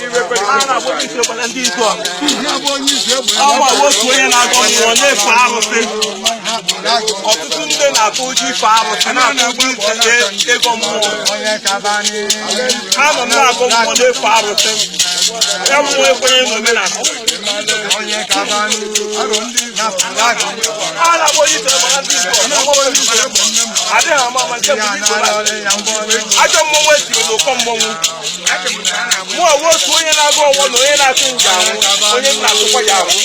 A na-akpọ onye isi egbe na ndị izu ọgụ. Ọma bụ otu onye na-agọ mmụọ na-efe arụsị. Ọtụtụ ndị na-atụ ụjọ ife arụsị, na-atụ ụjọ ife ịgọ mmụọ. Ha nọ na-agọ mmụọ, na-efe arụsị. Ya mmụọ ekwenye n'omenala. A na-akpọ onye isi egbe na ndị izu ọgụ. Adịghị ama ama nke bụ ndị Igbo. Ajọ mmọnwụ etiri n'ụkọ mmọnwụ. Mụ ọwụ otu onye na-agụ ọwọ na onye na-atụ nja anwụ, onye m na-atụkwa ya anwụ.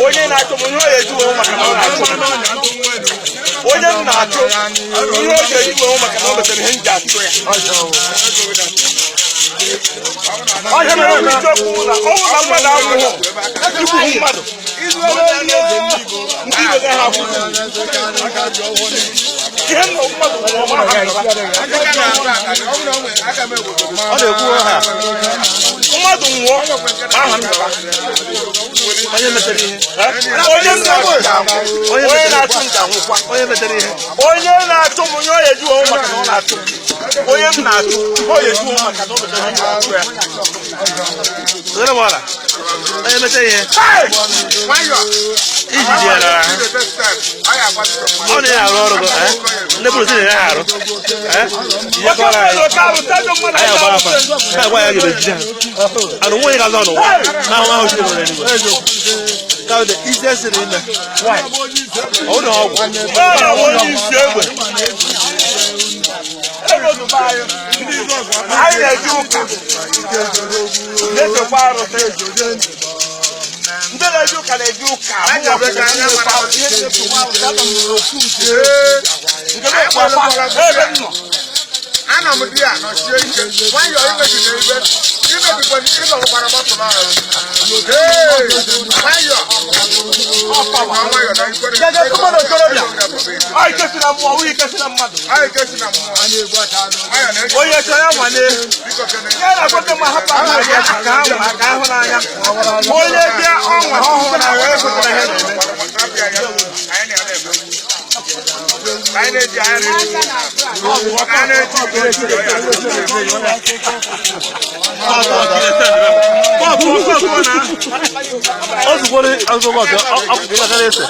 Onye na-achụ m, ihe ọ ga-eji wee maka na ọ na-achụ m. Onye m na-achụ, ihe ọ ga-eji wee maka na ọ metere ihe m ji achụ ya. Ọhịa mere m ichekwu na ọnwụ na mmadụ anwụghị igbugbu mmadụ. Ndị Igbo gaghị akwụsị. Ihe m na mmadụ nwụrụ ọma ha. Ọ na-ekwu ha. Mmadụ nwụọ, aha m bịara. Onye metere ihe. Onye m na-achụ ga-anwụ. Onye na-achụ m ga-anwụkwa. Onye metere ihe. Onye na-achụ m, onye ọ ga-eji wee maka na ọ na-achụ m. Onye m na-achụ, ọ ga-eji wee maka na ọ metere ihe m ji achụ ya. Ogere m ọla. Onye metere ihe. Hey! Ijiji ya nara ahụ. Ọ na-arụ ọrụ gị, eh? Ndị bụrụ si na ya arụ. Eh? Ihe Oke kọrọ anyị. mmadụ, oke arụsị, ajọ mmadụ, Anyị ajọ agba afa. arụsị. Ha agwa ya ga-ejide ha. Anụ nwa onye ga-azọ n'ụwa. Na ahụ ahụ Chineke nwere eluigwe. Ka ọ dị easiest thing ime. Why? Ọ dị ọgwụ. Ọ na-awụ onye isi egbe. Ego zụba anyị. Anyị na-eje ụka. Na-efekwa arụsị. Ndị na-eje ụka na-eje ụka. Ihe na-efekwa arụsị, aba m n'okwu nke. Nke na-ekwe ebe m nọ. Ana m di a nọchie ike nwayọọ imebi na ibe imebikwa ịzọgbakwara bọtụlụ ahụ. Ee, nwayọọ nwayọọ na ikwere. Gẹ́gẹ́ tó gbọ́dọ̀ okorobịa. Ọ ike si na mmụọ, ọ ike si na mmadụ. Anyị kesi na mmụọ nwayọọ na ego. Onye chọrọ ya nwane. Biko kene. Ya na-agwa ndị mma hapụ aka ya ka ha nwa ka ahụ n'anya. Onye bịa ọnwa ọhụrụ na ya ekwetara ihe na-eme. Anyị na-eji anyị na-eji Bọọbụ bọọbụ na. O zukwara azụ ọgwụ ọ ọ ese.